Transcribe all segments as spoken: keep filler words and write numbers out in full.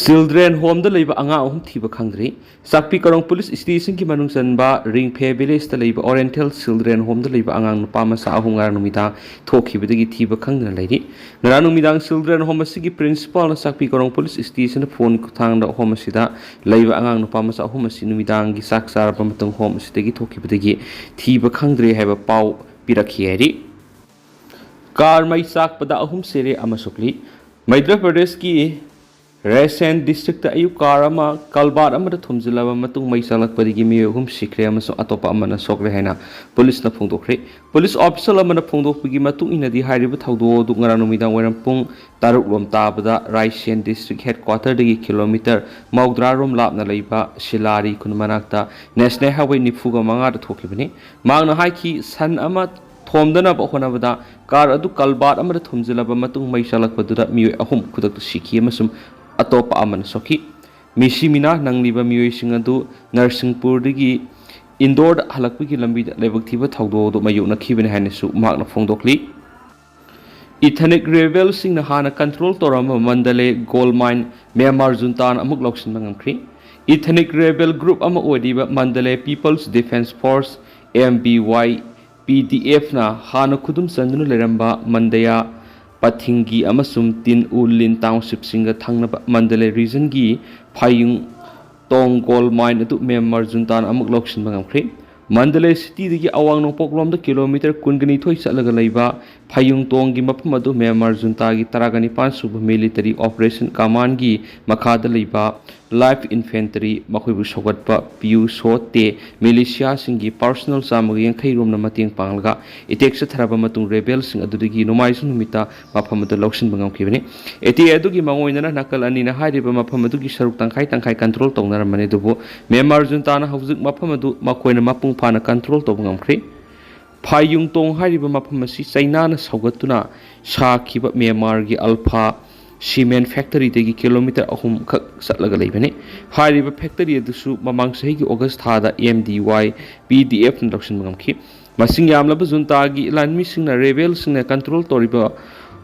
Children ꯍꯣꯝꯗ ꯂꯩꯕ ꯑꯉꯥꯡ ꯑꯍꯨꯝ ꯊꯤꯕ ꯈꯪꯗ꯭ꯔꯤ꯫ ꯆꯥꯛꯄꯤ ꯀꯔꯣꯡ ꯄꯨꯂꯤꯁ ꯁ꯭ꯇꯦꯁꯟꯒꯤ ꯃꯅꯨꯡ ꯆꯟꯕ ꯔꯤꯡꯐꯦ ꯚꯤꯂꯦꯖꯇ ꯂꯩꯕ ꯑꯣꯔꯤꯌꯦꯟꯇꯦꯜ ꯆꯤꯜꯗ꯭ꯔꯦꯟ ꯍꯣꯝꯗ ꯂꯩꯕ ꯑꯉꯥꯡ ꯅꯨꯄꯥ ꯃꯆꯥ ꯑꯍꯨꯝ ꯉꯔꯥꯡ ꯅꯨꯃꯤꯗꯥꯡ ꯊꯣꯛꯈꯤꯕꯗꯒꯤ ꯊꯤꯕ ꯈꯪꯗꯅ ꯂꯩꯔꯤ꯫ ꯉꯔꯥꯡ ꯅꯨꯃꯤꯗꯥꯡ ꯆꯤꯜꯗ꯭ꯔꯦꯟ ꯍꯣꯝ ꯑꯁꯤꯒꯤ ꯄ꯭ꯔꯤꯟꯁꯤꯄꯥꯜꯅ ꯆꯥꯛꯄꯤ ꯀꯔꯣꯡ ꯄꯨꯂꯤꯁ ꯁ꯭ꯇꯦꯁꯟꯗ ꯐꯣꯟ ꯈꯨꯠꯊꯥꯡꯗ ꯍꯣꯝ ꯑꯁꯤꯗ ꯂꯩꯕ ꯑꯉꯥꯡ ꯅꯨꯄꯥ ꯃꯆꯥ ꯑꯍꯨꯝ ꯑꯁꯤ ꯅꯨꯃꯤꯗꯥꯡꯒꯤ ꯆꯥꯛ ꯆꯥꯔꯕ ꯃꯇꯨꯡ ꯍꯣꯝ ꯑꯁꯤꯗꯒꯤ ꯊꯣꯛꯈꯤꯕꯗꯒꯤ ꯊꯤꯕ ꯈꯪꯗ꯭ꯔꯦ ꯍꯥꯏꯕ ꯄꯥꯎ ꯄꯤꯔꯛꯈꯤ ꯍꯥꯏꯔꯤ꯫ ꯀꯥꯔ ꯃꯩ ꯆꯥꯛꯄꯗ ꯑꯍꯨꯝ ꯁꯤꯔꯦ ꯑꯃ ꯁꯣꯛꯂꯤ꯫ ꯃꯩꯙ꯭ꯌ ꯄ꯭ꯔꯗꯦꯁꯀꯤ ꯔꯥꯏꯁꯦꯟ ꯗꯤꯁꯇ꯭ꯔꯤꯛꯇ ꯑꯌꯨꯛ ꯀꯥꯔ ꯑꯃ ꯀꯜꯕꯥꯔꯠ ꯑꯃꯗ ꯊꯣꯝꯖꯤꯜꯂꯕ ꯃꯇꯨꯡ ꯃꯩ ꯆꯥꯛꯂꯛꯄꯗꯒꯤ ꯃꯤꯑꯣꯏ ꯑꯍꯨꯝ ꯁꯤꯈ꯭ꯔꯦ ꯑꯃꯁꯨꯡ ꯑꯇꯣꯞꯄ ꯑꯃꯅ ꯁꯣꯛꯂꯦ ꯍꯥꯏꯅ ꯄꯨꯂꯤꯁꯅ ꯐꯣꯡꯗꯣꯛꯈ꯭ꯔꯦ꯫ ꯄꯨꯂꯤꯁ ꯑꯣꯐꯤꯁꯤꯌꯦꯜ ꯑꯃꯅ ꯐꯣꯡꯗꯣꯛꯄꯒꯤ ꯃꯇꯨꯡ ꯏꯟꯅꯗꯤ ꯍꯥꯏꯔꯤꯕ ꯊꯧꯗꯣꯛ ꯑꯗꯨ ꯉꯔꯥꯡ ꯅꯨꯃꯤꯗꯥꯡ ꯋꯥꯏꯔꯝ ꯄꯨꯡ ꯇꯔꯨꯛ ꯂꯣꯝ ꯇꯥꯕꯗ ꯔꯥꯏꯁꯦꯟ ꯗꯤꯁꯇ꯭ꯔꯤꯛ ꯍꯦꯗꯀ꯭ꯋꯥꯇꯔꯗꯒꯤ ꯀꯤꯂꯣꯃꯤꯇꯔ ꯃꯧꯗ꯭ꯔꯥ ꯔꯣꯝ ꯂꯥꯞꯅ ꯂꯩꯕ ꯁꯤꯂꯥꯔꯤ ꯈꯨꯟ ꯃꯅꯥꯛꯇ ꯅꯦꯁꯅꯦꯜ ꯍꯥꯏꯋꯦ ꯅꯤꯐꯨꯒ ꯃꯉꯥꯗ ꯊꯣꯛꯈꯤꯕꯅꯤ꯫ ꯃꯍꯥꯛꯅ ꯍꯥꯏꯈꯤ, ꯁꯟ ꯑꯃ ꯊꯣꯝꯗꯅꯕ ꯍꯣꯠꯅꯕꯗ ꯀꯥꯔ ꯑꯗꯨ ꯀꯜꯕꯥꯔꯠ ꯑꯃꯗ ꯊꯣꯝꯖꯤꯜꯂꯕ ꯃꯇꯨꯡ ꯃꯩ ꯆꯥꯛꯂꯛꯄꯗꯨꯗ ꯃꯤꯑꯣꯏ ꯑꯍꯨꯝ ꯈꯨꯗꯛꯇ ꯁꯤꯈꯤ ꯑꯃꯁꯨꯡ ꯑꯇꯣꯞꯄ ꯑꯃꯅ ꯁꯣꯛꯈꯤ꯫ ꯃꯤꯁꯤ ꯃꯤꯅꯥ ꯅꯪꯂꯤꯕ ꯃꯤꯑꯣꯏꯁꯤꯡ ꯑꯗꯨ ꯅꯔꯁꯤꯡꯄꯨꯔꯗꯒꯤ ꯏꯟꯗꯣꯔꯗ ꯍꯜꯂꯛꯄꯒꯤ ꯂꯝꯕꯤꯗ ꯂꯥꯏꯕꯛ ꯊꯤꯕ ꯊꯧꯗꯣꯛ ꯑꯗꯨ ꯃꯥꯌꯣꯛꯅꯈꯤꯕꯅꯤ ꯍꯥꯏꯅꯁꯨ ꯃꯍꯥꯛꯅ ꯐꯣꯡꯗꯣꯛꯂꯤ꯫ ꯏꯊꯅꯤꯛ ꯔꯦꯕꯦꯜꯁꯤꯡꯅ ꯍꯥꯟꯅ ꯀꯟꯇ꯭ꯔꯣꯜ ꯇꯧꯔꯝꯕ ꯃꯟꯗꯂꯦ ꯒꯣꯜ ꯃꯥꯏꯟ ꯃ꯭ꯌꯥꯟꯃꯥꯔ ꯖꯨꯟꯇꯥꯅ ꯑꯃꯨꯛ ꯂꯧꯁꯤꯟꯕ ꯉꯝꯈ꯭ꯔꯤ꯫ ꯏꯊꯅꯤꯛ ꯔꯦꯕꯦꯜ ꯒ꯭ꯔꯨꯞ ꯑꯃ ꯑꯣꯏꯔꯤꯕ Mandalay people's defence force, M B Y P D ꯑꯦꯐꯅ ꯍꯥꯟꯅ ꯈꯨꯗꯨꯝ ꯆꯟꯗꯨꯅ ꯂꯩꯔꯝꯕ ꯃꯟꯗꯌꯥ, ꯄꯊꯤꯡꯒꯤ ꯑꯃꯁꯨꯡ ꯇꯤꯟ ꯎ ꯂꯤꯟ ꯇꯥꯎꯟꯁꯤꯞꯁꯤꯡꯒ ꯊꯪꯅꯕ ꯃꯟꯗꯂꯦ ꯔꯤꯖꯟꯒꯤ ꯐꯥꯌꯨꯡ ꯇꯣꯡ ꯒꯣꯜ ꯃꯥꯏꯟ ꯑꯗꯨ ꯃ꯭ꯌꯥꯟꯃꯥꯔ ꯖꯨꯟꯇꯥꯅ ꯑꯃꯨꯛ ꯂꯧꯁꯤꯟꯕ ꯉꯝꯈ꯭ꯔꯦ꯫ ꯃꯟꯗꯂꯦ ꯁꯤꯇꯤꯗꯒꯤ ꯑꯋꯥꯡ ꯅꯣꯡꯄꯣꯛꯂꯣꯝꯗ ꯀꯤꯂꯣꯃꯤꯇꯔ ꯀꯨꯟꯒ ꯅꯤꯊꯣꯏ ꯆꯠꯂꯒ ꯂꯩꯕ ꯐꯥꯌꯨꯡ ꯇꯣꯡꯒꯤ ꯃꯐꯝ ꯑꯗꯨ ꯃ꯭ꯌꯥꯟꯃꯥꯔ ꯖꯨꯟꯇꯥꯒꯤ ꯇꯔꯥꯒ ꯅꯤꯄꯥꯟ ꯁꯨꯕ ꯃꯤꯂꯤꯇꯔꯤ ꯑꯣꯄꯔꯦꯁꯟ ꯀꯃꯥꯟꯒꯤ ꯃꯈꯥꯗ ꯂꯩꯕ ꯂꯥꯏꯐ ꯏꯟꯐꯦꯟꯇ꯭ꯔꯤ, ꯃꯈꯣꯏꯕꯨ ꯁꯧꯒꯠꯄ ꯄꯤꯌꯨ ꯁꯣ ꯇꯦ ꯃꯤꯂꯤꯁꯤꯌꯥꯁꯤꯡꯒꯤ ꯄꯥꯔꯁꯣꯅꯦꯜ ꯆꯥꯝꯃꯒ ꯌꯥꯡꯈꯩ ꯔꯣꯝꯅ ꯃꯇꯦꯡ ꯄꯥꯡꯂꯒ ꯑꯦꯇꯦꯛ ꯆꯠꯊꯔꯕ ꯃꯇꯨꯡ ꯔꯦꯕꯦꯜꯁꯤꯡ ꯑꯗꯨꯗꯒꯤ ꯅꯣꯡꯃꯥꯏꯖꯤꯡ ꯅꯨꯃꯤꯠꯇ ꯃꯐꯝ ꯑꯗꯨ ꯂꯧꯁꯤꯟꯕ ꯉꯝꯈꯤꯕꯅꯤ꯫ ꯑꯦꯇꯦꯛ ꯑꯗꯨꯒꯤ ꯃꯥꯡꯑꯣꯏꯅꯅ ꯅꯥꯀꯜ ꯑꯅꯤꯅ ꯍꯥꯏꯔꯤꯕ ꯃꯐꯝ ꯑꯗꯨꯒꯤ ꯁꯔꯨꯛ ꯇꯪꯈꯥꯏ ꯇꯪꯈꯥꯏ ꯀꯟꯇ꯭ꯔꯣꯜ ꯇꯧꯅꯔꯝꯕꯅꯤ, ꯑꯗꯨꯕꯨ ꯃ꯭ꯌꯥꯟꯃꯥꯔ ꯖꯨꯟꯇꯥꯅ ꯍꯧꯖꯤꯛ ꯃꯐꯝ ꯑꯗꯨ ꯃꯈꯣꯏꯅ ꯃꯄꯨꯡ ꯐꯥꯅ ꯀꯟꯇ꯭ꯔꯣꯜ ꯇꯧꯕ ꯉꯝꯈ꯭ꯔꯦ꯫ ꯐꯥꯌꯨꯡꯇꯣꯡ ꯍꯥꯏꯔꯤꯕ ꯃꯐꯝ ꯑꯁꯤ ꯆꯩꯅꯥꯅ ꯁꯧꯒꯠꯇꯨꯅ ꯁꯥꯈꯤꯕ ꯃ꯭ꯌꯥꯟꯃꯥꯔꯒꯤ ꯑꯜꯐꯥ ꯁꯤꯃꯦꯟ ꯐꯦꯛꯇꯔꯤꯗꯒꯤ ꯀꯤꯂꯣꯃꯤꯇꯔ ꯑꯍꯨꯝ ꯈꯛ ꯆꯠꯂꯒ ꯂꯩꯕꯅꯤ꯫ ꯍꯥꯏꯔꯤꯕ ꯐꯦꯛꯇꯔꯤ ꯑꯗꯨꯁꯨ ꯃꯃꯥꯡ ꯆꯍꯤꯒꯤ ꯑꯣꯒꯁ ꯊꯥꯗ ꯑꯦꯝ ꯗꯤ ꯋꯥꯏ ꯄꯤ ꯗꯤ ꯑꯦꯐꯅ ꯂꯧꯁꯤꯟꯕ ꯉꯝꯈꯤ꯫ ꯃꯁꯤꯡ ꯌꯥꯝꯂꯕ ꯖꯨꯟꯇꯥꯒꯤ ꯂꯥꯟꯃꯤꯁꯤꯡꯅ ꯔꯦꯕꯦꯜꯁꯤꯡꯅ ꯀꯟꯇ꯭ꯔꯣꯜ ꯇꯧꯔꯤꯕ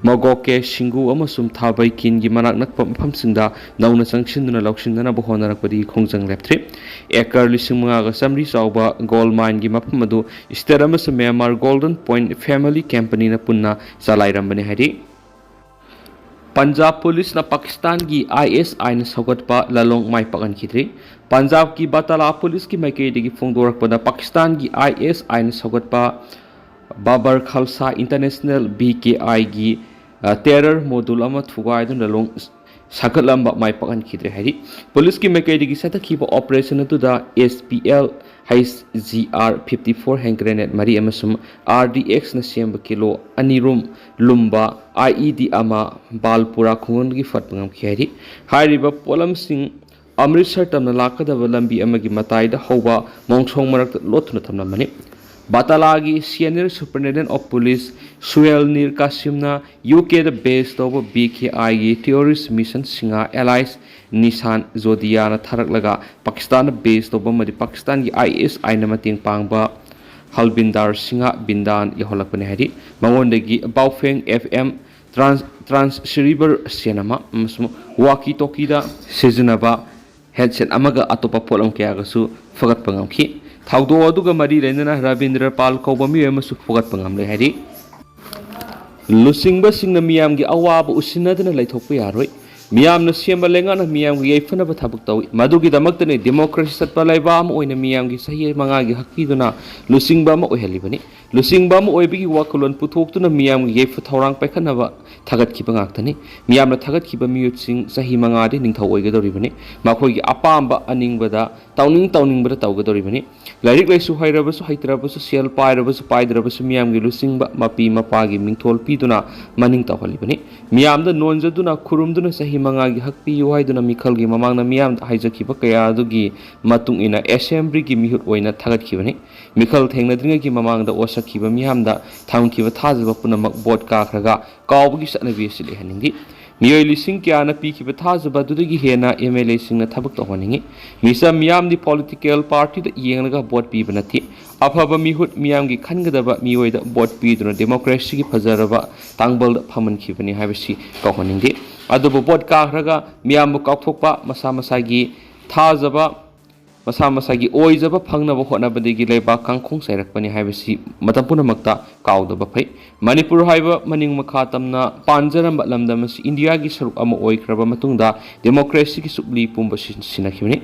ꯃꯣꯒꯣꯀꯦ, ꯁꯤꯡꯒꯨ ꯑꯃꯁꯨꯡ ꯊꯥꯕꯩꯀꯤꯟꯒꯤ ꯃꯅꯥꯛ ꯅꯛꯄ ꯃꯐꯝꯁꯤꯡꯗ ꯅꯧꯅ ꯆꯪꯁꯤꯟꯗꯨꯅ ꯂꯧꯁꯤꯟꯅꯅꯕ ꯍꯣꯠꯅꯔꯛꯄꯗꯒꯤ ꯈꯣꯡꯖꯪ ꯂꯦꯞꯇ꯭ꯔꯤ꯫ ꯑꯦꯀꯔ ꯂꯤꯁꯤꯡ ꯃꯉꯥꯒ ꯆꯥꯃꯔꯤ ꯆꯥꯎꯕ ꯒꯣꯜ ꯃꯥꯏꯟꯒꯤ ꯃꯐꯝ ꯑꯗꯨ ꯏꯁꯇꯦꯠ ꯑꯃꯁꯨꯡ ꯃ꯭ꯌꯥꯟꯃꯥꯔ ꯒꯣꯜꯗꯟ ꯄꯣꯏꯟꯠ ꯐꯦꯃꯤꯂꯤ ꯀꯝꯄꯅꯤꯅ ꯄꯨꯟꯅ ꯆꯂꯥꯏꯔꯝꯕꯅꯤ ꯍꯥꯏꯔꯤ꯫ ꯄꯟꯖꯥꯕ ꯄꯨꯂꯤꯁꯅ ꯄꯥꯀꯤꯁꯇꯥꯟꯒꯤ ꯑꯥꯏ ꯑꯦꯁ ꯑꯥꯏꯟꯅ ꯁꯧꯒꯠꯄ ꯂꯥꯂꯣꯡ ꯃꯥꯏ ꯄꯥꯛꯍꯟꯈꯤꯗ꯭ꯔꯤ꯫ ꯄꯟꯖꯥꯕꯀꯤ ꯕꯇꯥꯂꯥ ꯄꯨꯂꯤꯁꯀꯤ ꯃꯥꯏꯀꯩꯗꯒꯤ ꯐꯣꯡꯗꯣꯔꯛꯄꯗ ꯄꯥꯀꯤꯁꯇꯥꯟꯒꯤ ꯑꯥꯏ ꯑꯦꯁ ꯑꯥꯏꯟꯅ ꯁꯧꯒꯠꯄ Babur Khalsa international, B K ꯑꯥꯏꯒꯤ, ꯑ, ꯇꯦꯔꯔ ꯃꯣꯗꯨꯜ ꯑꯃ ꯊꯨꯒꯥꯏꯗꯨꯅ ꯂꯥꯂꯣꯡ ꯁꯥꯒꯠꯂꯝꯕ ꯃꯥꯏ ꯄꯥꯛꯍꯟꯈꯤꯗ꯭ꯔꯦ ꯍꯥꯏꯔꯤ꯫ ꯄꯨꯂꯤꯁꯀꯤ ꯃꯥꯏꯀꯩꯗꯒꯤ ꯆꯠꯊꯈꯤꯕ ꯑꯣꯄꯔꯦꯁꯟ ꯑꯗꯨꯗ S P L H G R fifty four hand grenade ꯃꯔꯤ ꯑꯃꯁꯨꯡ ꯑꯥꯔ ꯗꯤ ꯑꯦꯛꯁꯅ ꯁꯦꯝꯕ ꯀꯤꯂꯣ ꯑꯅꯤ ꯔꯣꯝ ꯂꯨꯝꯕ ꯑꯥꯏ ꯏ ꯗꯤ ꯑꯃ ꯕꯥꯜꯄꯨꯔꯥ ꯈꯨꯡꯒꯪꯗꯒꯤ ꯐꯠꯄ ꯉꯝꯈꯤ ꯍꯥꯏꯔꯤ꯫ ꯍꯥꯏꯔꯤꯕ ꯄꯣꯠꯂꯝꯁꯤꯡ ꯑꯃ꯭ꯔꯤꯠꯁꯔ ꯇꯝꯅ ꯂꯥꯛꯀꯗꯕ ꯂꯝꯕꯤ ꯑꯃꯒꯤ ꯃꯇꯥꯏꯗ ꯍꯧꯕ ꯃꯣꯡꯁꯣꯡ ꯃꯔꯛꯇ ꯂꯣꯠꯇꯨꯅ ꯊꯝꯂꯝꯕꯅꯤ꯫ ꯕꯇꯥꯂꯥꯒꯤ senior superintendent of police Suhail Nir ꯀꯥꯁꯤꯝꯅ ꯌꯨ ꯀꯦꯗ ꯕꯦꯁ ꯇꯧꯕ ꯕꯤ ꯀꯦ ꯑꯥꯏꯒꯤ ꯇꯦꯔꯣꯔꯤꯁ ꯃꯤꯁꯟ ꯁꯤꯡꯍ ꯑꯦꯂꯥꯏꯁ ꯅꯤꯁꯥꯟ ꯖꯣꯗꯤꯌꯥꯅ ꯊꯥꯔꯛꯂꯒ ꯄꯥꯀꯤꯁꯇꯥꯟꯗ ꯕꯦꯁ ꯇꯧꯕ ꯑꯃꯗꯤ ꯄꯥꯀꯤꯁꯇꯥꯟꯒꯤ ꯑꯥꯏ ꯑꯦꯁ ꯑꯥꯏꯅ ꯃꯇꯦꯡ ꯄꯥꯡꯕ ꯍꯜꯕꯤꯟꯗꯥꯔ ꯁꯤꯡꯍ ꯕꯤꯟꯗꯥꯟ ꯌꯧꯍꯜꯂꯛꯄꯅꯤ ꯍꯥꯏꯔꯤ꯫ ꯃꯉꯣꯟꯗꯒꯤ ꯕꯥꯎꯐꯦꯡ ꯑꯦꯐ ꯑꯦꯝ ꯇ꯭ꯔꯥꯟꯁ-, ꯇ꯭ꯔꯥꯟꯁꯔꯤꯕꯔ ꯁꯦꯟ ꯑꯃ ꯑꯃꯁꯨꯡ ꯋꯥꯀꯤ ꯇꯣꯀꯤꯗ ꯁꯤꯖꯤꯟꯅꯕ ꯍꯦꯗꯁꯦꯠ ꯑꯃꯒ ꯑꯇꯣꯞꯄ ꯄꯣꯠꯂꯝ ꯀꯌꯥꯒꯁꯨ ꯐꯒꯠꯄ ꯉꯝꯈꯤ꯫ ꯊꯧꯗꯣꯛ ꯑꯗꯨꯒ ꯃꯔꯤ ꯂꯩꯅꯅ ꯔꯕꯤꯟꯗ꯭ꯔ ꯄꯥꯜ ꯀꯧꯕ ꯃꯤꯑꯣꯏ ꯑꯃꯁꯨ ꯐꯒꯠꯄ ꯉꯝꯂꯦ ꯍꯥꯏꯔꯤ꯫ ꯂꯨꯆꯤꯡꯕꯁꯤꯡꯅ ꯃꯤꯌꯥꯝꯒꯤ ꯑꯋꯥꯕ ꯎꯁꯤꯟꯅꯗꯨꯅ ꯂꯩꯊꯣꯛꯄ ꯌꯥꯔꯣꯏ꯫ ꯃꯤꯌꯥꯝꯅ ꯁꯦꯝꯕ ꯂꯩꯉꯥꯛꯅ ꯃꯤꯌꯥꯝꯒꯤ ꯌꯥꯏꯐꯅꯕ ꯊꯕꯛ ꯇꯧꯏ꯫ ꯃꯗꯨꯒꯤꯗꯃꯛꯇꯅꯤ ꯗꯦꯃꯣꯀ꯭ꯔꯦꯁꯤ ꯆꯠꯄ ꯂꯩꯕꯥꯛ ꯑꯃ ꯑꯣꯏꯅ ꯃꯤꯌꯥꯝꯒꯤ ꯆꯍꯤ ꯃꯉꯥꯒꯤ ꯍꯛ ꯄꯤꯗꯨꯅ ꯂꯨꯆꯤꯡꯕ ꯑꯃ ꯑꯣꯏꯍꯜꯂꯤꯕꯅꯤ꯫ ꯂꯨꯆꯤꯡꯕ ꯑꯃ ꯑꯣꯏꯕꯒꯤ ꯋꯥꯈꯜꯂꯣꯟ ꯄꯨꯊꯣꯛꯇꯨꯅ ꯃꯤꯌꯥꯝꯒꯤ ꯌꯥꯏꯐ ꯊꯧꯔꯥꯡ ꯄꯥꯏꯈꯠꯅꯕ ꯊꯥꯒꯠꯈꯤꯕ ꯉꯥꯛꯇꯅꯤ꯫ ꯃꯤꯌꯥꯝꯅ ꯊꯥꯒꯠꯈꯤꯕ ꯃꯤꯍꯨꯠꯁꯤꯡ ꯆꯍꯤ ꯃꯉꯥꯗꯤ ꯅꯤꯡꯊꯧ ꯑꯣꯏꯒꯗꯧꯔꯤꯕꯅꯤ꯫ ꯃꯈꯣꯏꯒꯤ ꯑꯄꯥꯝꯕ ꯑꯅꯤꯡꯕꯗ ꯇꯧꯅꯤꯡ ꯇꯧꯅꯤꯡꯕꯗ ꯇꯧꯒꯗꯧꯔꯤꯕꯅꯤ꯫ ꯂꯥꯏꯔꯤꯛ ꯂꯥꯏꯁꯨ ꯍꯩꯔꯕꯁꯨ ꯍꯩꯇ꯭ꯔꯕꯁꯨ, ꯁꯦꯜ ꯄꯥꯏꯔꯕꯁꯨ ꯄꯥꯏꯗ꯭ꯔꯕꯁꯨ, ꯃꯤꯌꯥꯝꯒꯤ ꯂꯨꯆꯤꯡꯕ ꯃꯄꯤ ꯃꯄꯥꯒꯤ ꯃꯤꯡꯊꯣꯜ ꯄꯤꯗꯨꯅ ꯃꯅꯤꯡ ꯇꯧꯍꯜꯂꯤꯕꯅꯤ꯫ ꯃꯤꯌꯥꯝꯗ ꯅꯣꯟꯖꯗꯨꯅ ꯈꯨꯔꯨꯝꯗꯨꯅ ꯆꯍꯤ ꯃꯉꯥꯒꯤ ꯍꯛ ꯄꯤꯌꯨ ꯍꯥꯏꯗꯨꯅ ꯃꯤꯈꯜꯒꯤ ꯃꯃꯥꯡꯗ ꯃꯤꯌꯥꯝꯗ ꯍꯥꯏꯖꯈꯤꯕ ꯀꯌꯥ ꯑꯗꯨꯒꯤ ꯃꯇꯨꯡ ꯏꯟꯅ ꯑꯦꯁꯦꯝꯕ꯭ꯂꯤꯒꯤ ꯃꯤꯍꯨꯠ ꯑꯣꯏꯅ ꯊꯥꯒꯠꯈꯤꯕꯅꯤ꯫ ꯃꯤꯈꯜ ꯊꯦꯡꯅꯗ꯭ꯔꯤꯉꯩꯒꯤ ꯃꯃꯥꯡꯗ ꯋꯥꯁꯛꯈꯤꯕ ꯃꯤꯌꯥꯝꯗ ꯊꯝꯈꯤꯕ ꯊꯥꯖꯕ ꯄꯨꯝꯅꯃꯛ ꯚꯣꯠ ꯀꯥꯈ꯭ꯔꯒ ꯀꯥꯎꯕꯒꯤ ꯆꯠꯅꯕꯤ ꯑꯁꯤ ꯂꯩꯍꯟꯅꯤꯡꯗꯦ꯫ ꯃꯤꯑꯣꯏ ꯂꯤꯁꯤꯡ ꯀꯌꯥꯅ ꯄꯤꯈꯤꯕ ꯊꯥꯖꯕ ꯑꯗꯨꯗꯒꯤ ꯍꯦꯟꯅ ꯑꯦꯝ ꯑꯦꯜ ꯑꯦꯁꯤꯡꯅ ꯊꯕꯛ ꯇꯧꯍꯟꯅꯤꯡꯏ꯫ ꯃꯤꯆꯝ ꯃꯤꯌꯥꯝꯗꯤ ꯄꯣꯂꯤꯇꯤꯀꯦꯜ ꯄꯥꯔꯇꯤꯗ ꯌꯦꯡꯂꯒ ꯚꯣꯠ ꯄꯤꯕ ꯅꯠꯇꯦ꯫ ꯑꯐꯕ ꯃꯤꯍꯨꯠ, ꯃꯤꯌꯥꯝꯒꯤ ꯈꯟꯒꯗꯕ ꯃꯤꯑꯣꯏꯗ ꯚꯣꯠ ꯄꯤꯗꯨꯅ ꯗꯦꯃꯣꯀ꯭ꯔꯦꯁꯤꯒꯤ ꯐꯖꯔꯕ ꯇꯥꯡꯕꯜꯗ ꯐꯝꯍꯟꯈꯤꯕꯅꯤ ꯍꯥꯏꯕꯁꯤ ꯀꯥꯎꯍꯟꯅꯤꯡꯗꯦ꯫ ꯑꯗꯨꯕꯨ ꯚꯣꯠ ꯀꯥꯈ꯭ꯔꯒ ꯃꯤꯌꯥꯝꯕꯨ ꯀꯥꯎꯊꯣꯛꯄ, ꯃꯁꯥ ꯃꯁꯥꯒꯤ ꯊꯥꯖꯕ, ꯃꯁꯥ ꯃꯁꯥꯒꯤ ꯑꯣꯏꯖꯕ ꯐꯪꯅꯕ ꯍꯣꯠꯅꯕꯗꯒꯤ ꯂꯩꯕꯥꯛ ꯀꯥꯡꯈꯣꯡ ꯆꯥꯏꯔꯛꯄꯅꯤ ꯍꯥꯏꯕꯁꯤ ꯃꯇꯝ ꯄꯨꯝꯅꯃꯛꯇ ꯀꯥꯎꯗꯕ ꯐꯩ꯫ ꯃꯅꯤꯄꯨꯔ ꯍꯥꯏꯕ ꯃꯅꯤꯡ ꯃꯈꯥ ꯇꯝꯅ ꯄꯥꯟꯖꯔꯝꯕ ꯂꯝꯗꯝ ꯑꯁꯤ ꯏꯟꯗꯤꯌꯥꯒꯤ ꯁꯔꯨꯛ ꯑꯃ ꯑꯣꯏꯈ꯭ꯔꯕ ꯃꯇꯨꯡꯗ ꯗꯦꯃꯣꯀ꯭ꯔꯦꯁꯤꯒꯤ ꯆꯨꯞꯂꯤ ꯄꯨꯝꯕ ꯁꯤ-, ꯁꯤꯟꯅꯈꯤꯕꯅꯤ꯫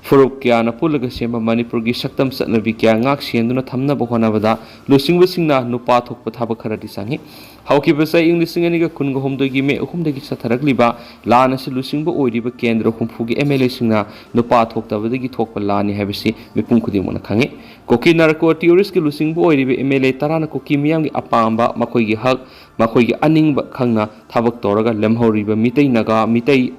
ꯐꯨꯔꯨꯞ ꯀꯌꯥꯅ ꯄꯨꯜꯂꯒ ꯁꯦꯝꯕ ꯃꯅꯤꯄꯨꯔꯒꯤ ꯁꯛꯇꯝ ꯆꯠꯅꯕꯤ ꯀꯌꯥ ꯉꯥꯛ ꯁꯦꯟꯗꯨꯅ ꯊꯝꯅꯕ ꯍꯣꯠꯅꯕꯗ ꯂꯨꯆꯤꯡꯕꯁꯤꯡꯅ ꯅꯨꯄꯥ ꯊꯣꯛꯄ ꯊꯕꯛ ꯈꯔꯗꯤ ꯆꯪꯏ꯫ ꯍꯧꯈꯤꯕ ꯆꯍꯤ ꯂꯤꯁꯤꯡ ꯑꯅꯤꯒ ꯀꯨꯟꯒ ꯍꯨꯝꯗꯣꯏꯒꯤ ꯃꯦ ꯑꯍꯨꯝꯗꯒꯤ ꯆꯠꯊꯔꯛꯂꯤꯕ ꯂꯥꯟ ꯑꯁꯤ ꯂꯨꯆꯤꯡꯕ ꯑꯣꯏꯔꯤꯕ ꯀꯦꯟꯗ꯭ꯔ ꯍꯨꯝꯐꯨꯒꯤ ꯑꯦꯝ ꯑꯦꯜ ꯑꯦꯁꯤꯡꯅ ꯅꯨꯄꯥ ꯊꯣꯛꯇꯕꯗꯒꯤ ꯊꯣꯛꯄ ꯂꯥꯟꯅꯤ ꯍꯥꯏꯕꯁꯤ ꯃꯤꯄꯨꯝ ꯈꯨꯗꯤꯡꯃꯛꯅ ꯈꯪꯏ꯫ ꯀꯨꯀꯤ ꯅꯥꯔꯀꯣ ꯇꯦꯔꯣꯔꯤꯁꯀꯤ ꯂꯨꯆꯤꯡꯕ ꯑꯣꯏꯔꯤꯕ ꯑꯦꯝ ꯑꯦꯜ ꯑꯦ ꯇꯔꯥꯅ ꯀꯨꯀꯤ ꯃꯤꯌꯥꯝꯒꯤ ꯑꯄꯥꯝꯕ, ꯃꯈꯣꯏꯒꯤ ꯍꯛ, ꯃꯈꯣꯏꯒꯤ ꯑꯅꯤꯡꯕ ꯈꯪꯅ ꯊꯕꯛ ꯇꯧꯔꯒ ꯂꯦꯝꯍꯧꯔꯤꯕ ꯃꯤꯇꯩ ꯅꯥꯒꯥ, ꯃꯤꯇꯩ,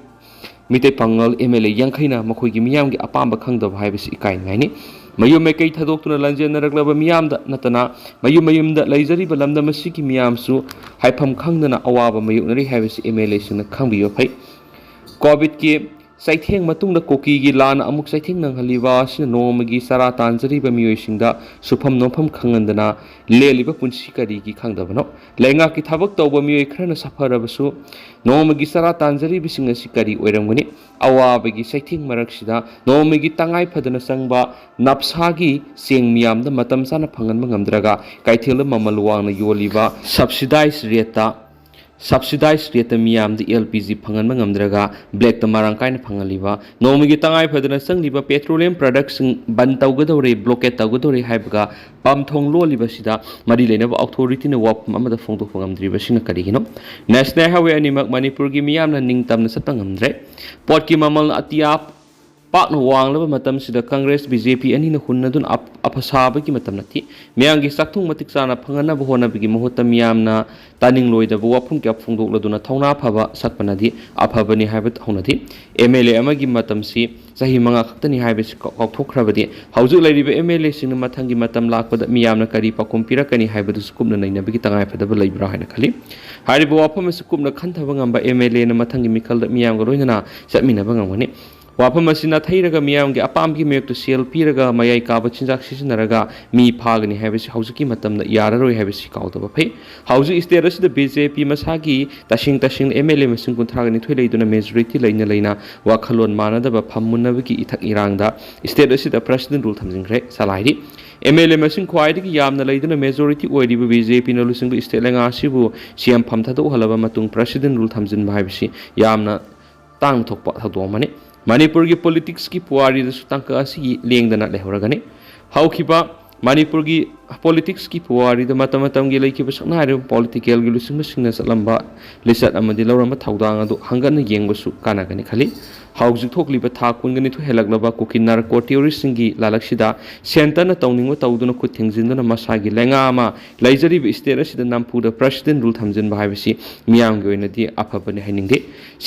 ꯃꯤꯇꯩ ꯄꯥꯉꯜ ꯑꯦꯝ ꯑꯦꯜ ꯑꯦ ꯌꯥꯡꯈꯩꯅ ꯃꯈꯣꯏꯒꯤ ꯃꯤꯌꯥꯝꯒꯤ ꯑꯄꯥꯝꯕ ꯈꯪꯗꯕ ꯍꯥꯏꯕꯁꯤ ꯏꯀꯥꯏꯅꯤꯡꯉꯥꯏꯅꯤ꯫ ꯃꯌꯨꯝ ꯃꯀꯩ ꯊꯥꯗꯣꯛꯇꯨꯅ ꯂꯥꯟꯖꯦꯟꯅꯔꯛꯂꯕ ꯃꯤꯌꯥꯝꯗ ꯅꯠꯇꯅ ꯃꯌꯨꯝ ꯃꯌꯨꯝꯗ ꯂꯩꯖꯔꯤꯕ ꯂꯝꯗꯝ ꯑꯁꯤꯒꯤ ꯃꯤꯌꯥꯝꯁꯨ ꯍꯥꯏꯐꯝ ꯈꯪꯗꯅ ꯑꯋꯥꯕ ꯃꯥꯌꯣꯛꯅꯔꯤ ꯍꯥꯏꯕꯁꯤ ꯑꯦꯝ ꯑꯦꯜ ꯑꯦꯁꯤꯡꯅ ꯈꯪꯕꯤꯕ ꯐꯩ꯫ ꯀꯣꯚꯤꯗꯀꯤ ꯆꯩꯊꯦꯡ ꯃꯇꯨꯡꯗ ꯀꯨꯀꯤꯒꯤ ꯂꯥꯟꯅ ꯑꯃꯨꯛ ꯆꯩꯊꯦꯡ ꯅꯪꯍꯜꯂꯤꯕ ꯑꯁꯤꯅ ꯅꯣꯡꯃꯒꯤ ꯆꯔꯥ ꯇꯥꯟꯖꯔꯤꯕ ꯃꯤꯑꯣꯏꯁꯤꯡꯗ ꯁꯨꯐꯝ ꯅꯣꯝꯐꯝ ꯈꯪꯍꯟꯗꯅ ꯂꯦꯜꯂꯤꯕ ꯄꯨꯟꯁꯤ ꯀꯔꯤꯒꯤ ꯈꯪꯗꯕꯅꯣ? ꯂꯩꯉꯥꯛꯀꯤ ꯊꯕꯛ ꯇꯧꯕ ꯃꯤꯑꯣꯏ ꯈꯔꯅ ꯁꯥꯐꯔꯕꯁꯨ ꯅꯣꯡꯃꯒꯤ ꯆꯔꯥ ꯇꯥꯟꯖꯔꯤꯕꯁꯤꯡ ꯑꯁꯤ ꯀꯔꯤ ꯑꯣꯏꯔꯝꯒꯅꯤ? ꯑꯋꯥꯕꯒꯤ ꯆꯩꯊꯦꯡ ꯃꯔꯛꯁꯤꯗ ꯅꯣꯡꯃꯒꯤ ꯇꯉꯥꯏ ꯐꯗꯅ ꯆꯪꯕ ꯅꯞꯁꯥꯒꯤ ꯆꯦꯡ ꯃꯤꯌꯥꯝꯗ ꯃꯇꯝ ꯆꯥꯅ ꯐꯪꯍꯟꯕ ꯉꯝꯗ꯭ꯔꯒ ꯀꯩꯊꯦꯜꯗ ꯃꯃꯜ ꯋꯥꯡꯅ ꯌꯣꯜꯂꯤꯕ subsidized rateꯇ, subsidized rateꯇ ꯃꯤꯌꯥꯝꯗ ꯑꯦꯜ ꯄꯤ ꯖꯤ ꯐꯪꯍꯟꯕ ꯉꯝꯗ꯭ꯔꯒ blackꯇ ꯃꯔꯥꯡ ꯀꯥꯏꯅ ꯐꯪꯍꯜꯂꯤꯕ, ꯅꯣꯡꯃꯒꯤ ꯇꯉꯥꯏ ꯐꯗꯅ ꯆꯪꯂꯤꯕ petroleum productꯁꯤꯡ ꯕꯟ ꯇꯧꯒꯗꯧꯔꯦ, blockade ꯇꯧꯒꯗꯧꯔꯦ ꯍꯥꯏꯕꯒ ꯄꯝꯊꯣꯡ ꯂꯣꯜꯂꯤꯕꯁꯤꯗ ꯃꯔꯤ ꯂꯩꯅꯕ authorityꯅ ꯋꯥꯐꯝ ꯑꯃꯗ ꯐꯣꯡꯗꯣꯛꯄ ꯉꯝꯗ꯭ꯔꯤꯕꯁꯤꯅ ꯀꯔꯤꯒꯤꯅꯣ? National highway ꯑꯅꯤꯃꯛ ꯃꯅꯤꯄꯨꯔꯒꯤ ꯃꯤꯌꯥꯝꯅ ꯅꯤꯡꯇꯝꯅ ꯆꯠꯄ ꯉꯝꯗ꯭ꯔꯦ꯫ ꯄꯣꯠꯀꯤ ꯃꯃꯜ ꯑꯇꯤꯌꯥ ꯄꯥꯛꯅ ꯋꯥꯡꯂꯕ ꯃꯇꯝꯁꯤꯗ ꯀꯪꯒ꯭ꯔꯦꯁ ꯕꯤ ꯖꯦ ꯄꯤ ꯑꯅꯤꯅ ꯍꯨꯟꯅꯗꯨꯅ ꯑꯞ-, ꯑꯐꯁꯥꯕꯒꯤ ꯃꯇꯝ ꯅꯠꯇꯦ꯫ ꯃꯤꯌꯥꯝꯒꯤ ꯆꯥꯛꯊꯨꯡ ꯃꯇꯤꯛ ꯆꯥꯅ ꯐꯪꯍꯟꯅꯕ ꯍꯣꯠꯅꯕꯒꯤ ꯃꯍꯨꯠꯇ ꯃꯤꯌꯥꯝꯅ ꯇꯥꯅꯤꯡꯂꯣꯏꯗꯕ ꯋꯥꯐꯝ ꯀꯌꯥ ꯐꯣꯡꯗꯣꯛꯂꯗꯨꯅ ꯊꯧꯅꯥ ꯐꯕ ꯁꯛꯄꯅꯗꯤ ꯑꯐꯕꯅꯤ ꯍꯥꯏꯕ ꯍꯧꯅꯗꯦ꯫ ꯑꯦꯝ ꯑꯦꯜ ꯑꯦ ꯑꯃꯒꯤ ꯃꯇꯝꯁꯤ ꯆꯍꯤ ꯃꯉꯥ ꯈꯛꯇꯅꯤ ꯍꯥꯏꯕꯁꯤ ꯀꯥꯎ-, ꯀꯥꯎꯊꯣꯛꯈ꯭ꯔꯕꯗꯤ ꯍꯧꯖꯤꯛ ꯂꯩꯔꯤꯕ ꯑꯦꯝ ꯑꯦꯜ ꯑꯦꯁꯤꯡꯅ ꯃꯊꯪꯒꯤ ꯃꯇꯝ ꯂꯥꯛꯄꯗ ꯃꯤꯌꯥꯝꯅ ꯀꯔꯤ ꯄꯥꯎꯈꯨꯝ ꯄꯤꯔꯛꯀꯅꯤ ꯍꯥꯏꯕꯗꯨꯁꯨ ꯀꯨꯞꯅ ꯅꯩꯅꯕꯒꯤ ꯇꯉꯥꯏ ꯐꯗꯕ ꯂꯩꯕ꯭ꯔꯥ ꯍꯥꯏꯅ ꯈꯜꯂꯤ꯫ ꯍꯥꯏꯔꯤꯕ ꯋꯥꯐꯝ ꯑꯁꯤ ꯀꯨꯞꯅ ꯈꯟꯊꯕ ꯉꯝꯕ ꯑꯦꯝ ꯑꯦꯜ ꯑꯦꯅ ꯃꯊꯪꯒꯤ ꯃꯤꯈꯜꯗ ꯃꯤꯌꯥꯝꯒ ꯂꯣꯏꯅꯅ ꯆꯠꯃꯤꯟꯅꯕ ꯉꯝꯒꯅꯤ꯫ ꯋꯥꯐꯝ ꯑꯁꯤ ꯅꯥꯊꯩꯔꯒ ꯃꯤꯌꯥꯝꯒꯤ ꯑꯄꯥꯝꯕꯒꯤ ꯃꯥꯌꯣꯛꯇ ꯁꯦꯜ ꯄꯤꯔꯒ ꯃꯌꯥꯏ ꯀꯥꯕ ꯆꯤꯟꯖꯥꯛ ꯁꯤꯖꯤꯟꯅꯔꯒ ꯃꯤ ꯐꯥꯒꯅꯤ ꯍꯥꯏꯕꯁꯤ ꯍꯧꯖꯤꯛꯀꯤ ꯃꯇꯝꯗ ꯌꯥꯔꯔꯣꯏ ꯍꯥꯏꯕꯁꯤ ꯀꯥꯎꯗꯕ ꯐꯩ꯫ ꯍꯧꯖꯤꯛ state ꯑꯁꯤꯗ BJP ꯃꯁꯥꯒꯤ ꯇꯁꯦꯡ ꯇꯁꯦꯡꯅ MLA ꯃꯁꯤꯡ ꯀꯨꯟꯊ꯭ꯔꯥꯒ ꯅꯤꯊꯣꯏ ꯂꯩꯗꯨꯅ majority ꯂꯩꯅ ꯂꯩꯅ ꯋꯥꯈꯜꯂꯣꯟ ꯃꯥꯟꯅꯗꯕ ꯐꯝꯃꯨꯟꯅꯕꯒꯤ ꯏꯊꯛ ꯏꯔꯥꯡꯗ state ꯑꯁꯤꯗ president rule ꯊꯝꯖꯤꯟꯈ꯭ꯔꯦ꯫ ꯁꯂꯥꯏꯔꯤ MLA ꯃꯁꯤꯡ ꯈ꯭ꯋꯥꯏꯗꯒꯤ ꯌꯥꯝꯅ ꯂꯩꯗꯨꯅ majority ꯑꯣꯏꯔꯤꯕ BJPꯅ ꯂꯨꯆꯤꯡꯕ state ꯂꯩꯉꯥꯛ ꯑꯁꯤꯕꯨ CM ꯐꯝ ꯊꯥꯗꯣꯛꯍꯜꯂꯕ ꯃꯇꯨꯡ president rule ꯊꯝꯖꯤꯟꯕ ꯍꯥꯏꯕꯁꯤ ꯌꯥꯝꯅ ꯇꯥꯡꯅ ꯊꯣꯛꯄ ꯊꯧꯗꯣꯛ ꯑꯃꯅꯤ꯫ ꯃꯅꯤꯄꯨꯔꯒꯤ politicsꯀꯤ ꯄꯨꯋꯥꯔꯤꯗꯁꯨ ꯇꯥꯡꯀꯛ ꯑꯁꯤ ꯂꯦꯡꯗꯅ ꯂꯩꯍꯧꯔꯒꯅꯤ꯫ ꯍꯧꯈꯤꯕ ꯃꯅꯤꯄꯨꯔꯒꯤ politicsꯀꯤ ꯄꯨꯋꯥꯔꯤꯗ ꯃꯇꯝ ꯃꯇꯝꯒꯤ ꯂꯩꯈꯤꯕ ꯁꯛꯅꯥꯏꯔꯕ politicalꯒꯤ ꯂꯨꯆꯤꯡꯕꯁꯤꯡꯅ ꯆꯠꯂꯝꯕ ꯂꯤꯆꯠ ꯑꯃꯗꯤ ꯂꯧꯔꯝꯕ ꯊꯧꯗꯥꯡ ꯑꯗꯨ ꯍꯪꯒꯠꯅ ꯌꯦꯡꯕꯁꯨ ꯀꯥꯟꯅꯒꯅꯤ ꯈꯜꯂꯤ꯫ ꯍꯧꯖꯤꯛ ꯊꯣꯛꯂꯤꯕ ꯊꯥ ꯀꯨꯟꯒ ꯅꯤꯊꯣꯏ ꯍꯦꯜꯂꯛꯂꯕ ꯀꯨꯀꯤ narco terroristꯁꯤꯡꯒꯤ ꯂꯥꯂꯛꯁꯤꯗ centreꯅ ꯇꯧꯅꯤꯡꯕ ꯇꯧꯗꯨꯅ ꯈꯨꯠ ꯊꯤꯡꯖꯤꯟꯗꯨꯅ ꯃꯁꯥꯒꯤ ꯂꯩꯉꯥꯛ ꯑꯃ ꯂꯩꯖꯔꯤꯕ state ꯑꯁꯤꯗ ꯅꯝꯐꯨꯗ president rule ꯊꯝꯖꯤꯟꯕ ꯍꯥꯏꯕꯁꯤ ꯃꯤꯌꯥꯝꯒꯤ ꯑꯣꯏꯅꯗꯤ ꯑꯐꯕꯅꯤ ꯍꯥꯏꯅꯤꯡꯗꯦ꯫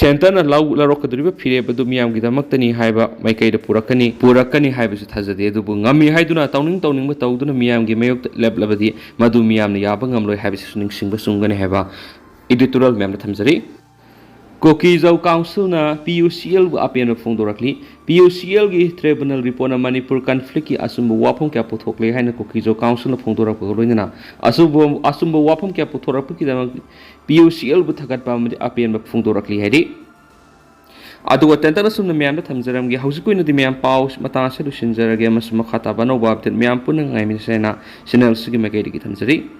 Centreꯅ ꯂꯧ-, ꯂꯧꯔꯛꯀꯗꯧꯔꯤꯕ ꯐꯤꯔꯦꯞ ꯑꯗꯨ ꯃꯤꯌꯥꯝꯒꯤꯗꯃꯛꯇꯅꯤ ꯍꯥꯏꯕ ꯃꯥꯏꯀꯩꯗ ꯄꯨꯔꯛꯀꯅꯤ, ꯄꯨꯔꯛꯀꯅꯤ ꯍꯥꯏꯕꯁꯨ ꯊꯥꯖꯗꯦ꯫ ꯑꯗꯨꯕꯨ ꯉꯝꯃꯤ ꯍꯥꯏꯗꯨꯅ ꯇꯧꯅꯤꯡ ꯇꯧꯅꯤꯡꯕ ꯇꯧꯗꯨꯅ ꯃꯤꯌꯥꯝꯒꯤ ꯃꯥꯌꯣꯛꯇ ꯂꯦꯞꯂꯕꯗꯤ ꯃꯗꯨ ꯃꯤꯌꯥꯝꯅ ꯌꯥꯕ ꯉꯝꯂꯣꯏ ꯍꯥꯏꯕꯁꯤꯁꯨ ꯅꯤꯡꯁꯤꯡꯕ ꯆꯨꯝꯒꯅꯤ ꯍꯥꯏꯕ editorial ꯃꯌꯥꯝꯗ ꯊꯝꯖꯔꯤ꯫ ꯀꯨꯀꯤꯖꯧ councilꯅ PUCLꯕꯨ ꯑꯄꯦꯟꯕ ꯐꯣꯡꯗꯣꯔꯛꯂꯤ꯫ PUCLꯒꯤ tribunal reportꯅ ꯃꯅꯤꯄꯨꯔ conflictꯀꯤ ꯑꯆꯨꯝꯕ ꯋꯥꯐꯝ ꯀꯌꯥ ꯄꯨꯊꯣꯛꯂꯦ ꯍꯥꯏꯅ ꯀꯨꯀꯤꯖꯧ councilꯅ ꯐꯣꯡꯗꯣꯔꯛꯄꯒ ꯂꯣꯏꯅꯅ ꯑꯆꯨꯝꯕ, ꯑꯆꯨꯝꯕ ꯋꯥꯐꯝ ꯀꯌꯥ ꯄꯨꯊꯣꯔꯛꯄꯒꯤꯗꯃꯛ PUCLꯕꯨ ꯊꯥꯒꯠꯄ ꯑꯃꯗꯤ ꯑꯄꯦꯟꯕ ꯐꯣꯡꯗꯣꯔꯛꯂꯤ ꯍꯥꯏꯔꯤ꯫ ꯑꯗꯨꯒ ꯇꯦꯟꯇꯛꯅ ꯁꯨꯝꯅ ꯃꯌꯥꯝꯗ ꯊꯝꯖꯔꯝꯒꯦ꯫ ꯍꯧꯖꯤꯛꯀꯤ ꯑꯣꯏꯅꯗꯤ ꯃꯌꯥꯝ ꯄꯥꯎ ꯃꯇꯥꯡ ꯑꯁꯤꯗ ꯂꯣꯏꯁꯤꯟꯖꯔꯒꯦ ꯑꯃꯁꯨꯡ ꯃꯈꯥ ꯇꯥꯕ ꯑꯅꯧꯕ update ꯃꯌꯥꯝ ꯄꯨꯟꯅ ꯉꯥꯏꯃꯤꯟꯅꯁꯦ ꯍꯥꯏꯅ channel ꯑꯁꯤꯒꯤ ꯃꯥꯏꯀꯩꯗꯒꯤ ꯊꯝꯖꯔꯤ꯫